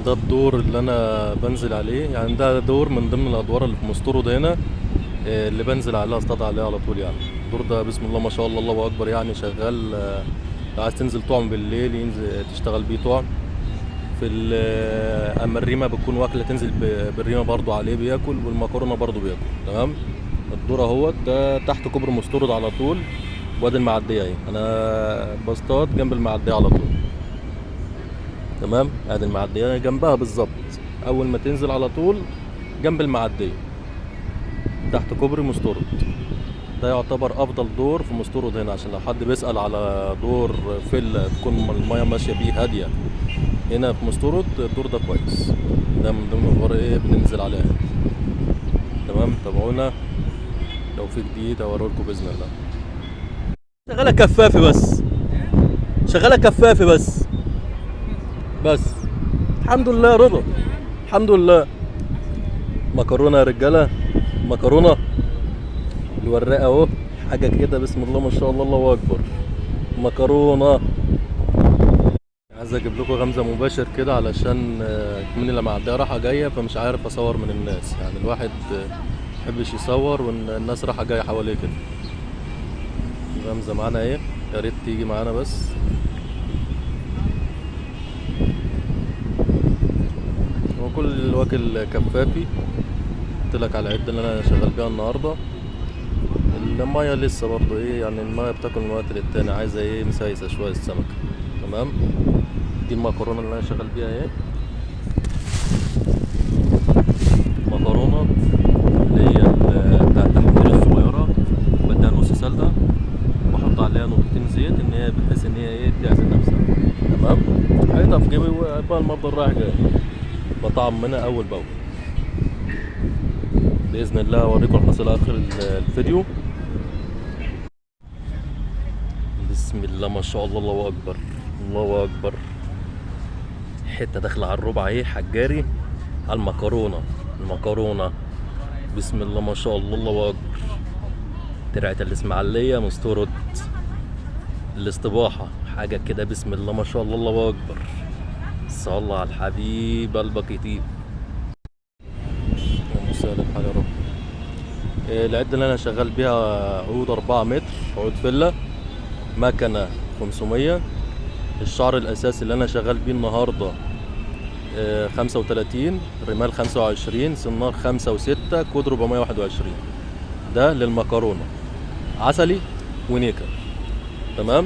ده الدور اللي انا بنزل عليه، يعني ده دور من ضمن الادوار اللي في مسطرد هنا، اللي بنزل عليها اصطاد عليها على طول. يعني الدور ده بسم الله ما شاء الله الله اكبر، يعني شغال. لو عايز تنزل طعم بالليل ينزل تشتغل بيه طعم. في اما الريمه بتكون واكله تنزل بالريمه برضو عليه بياكل، والمكرونه برضو بياكل. تمام. الدور اهوت ده تحت كوبري مسطرد على طول، وادي المعدية اهي، انا بصطاد جنب المعدية على طول. تمام. ادي المعدية جنبها بالظبط، اول ما تنزل على طول جنب المعدية تحت كوبري مسطرد. ده يعتبر افضل دور في مسطرد هنا، عشان لو حد بيسأل على دور فيلا تكون المية ماشية بيه هادية هنا في مسطرد، الدور ده كويس. ده من ضمن الادوار ايه بننزل عليها. تمام. تابعونا لو في جديد اوريلكم باذن الله. شغالة كفافي بس، شغالة كفافي بس بس. الحمد لله رضا، الحمد لله. مكرونه يا رجاله، مكرونه الوراقه اهو، حاجة كده بسم الله ما شاء الله الله اكبر. مكرونه. عايز اجيب لكم غمزه مباشر كده علشان من اللي معدية راحة جاية، فمش عارف اصور من الناس، يعني الواحد محبش يصور والناس راحة جاية حواليه كده. غمزه معانا ايه، يا ريت تيجي معانا بس. هو كل الواكل كفافي. قلت لك على العدة اللي انا شغال بيها النهارده. المية لسه برضو ايه، يعني المية بتاكل من وقت للتاني، عايزه ايه مسايسه شوية السمكة. تمام. دي المكرونه اللي انا شغال بيها ايه، مكرونه اللي هي بتاع التحمير الصغيرة، بديها نص سلقه واحط عليها نقطتين زيت ان هي بحيث ان هي ايه تعزل نفسها. تمام. حيطها في جيبي وبقى المفضل رايح جاي، بطعم منها اول باول باذن الله. اوريكم الحصيلة اخر الفيديو. بسم الله ما شاء الله الله اكبر الله اكبر. حتة داخله على الربع اهي، حجاري على المكرونه، المكرونه بسم الله ما شاء الله الله اكبر. ترعه الاسماعيلية مسطرد الاستباحه، حاجة كده بسم الله ما شاء الله الله اكبر. صلى على الحبيب قلبك يطيب. اللهم صل على الحال يا رب. العدة اللي انا شغال بيها عود 4 متر، عود فيلا، مكنه 500. الشعر الاساسي اللي انا شغال بيه النهارده 35، رمال 25، سنار 5 و6، كود 421. ده للمكرونه عسلي ونيكل. تمام.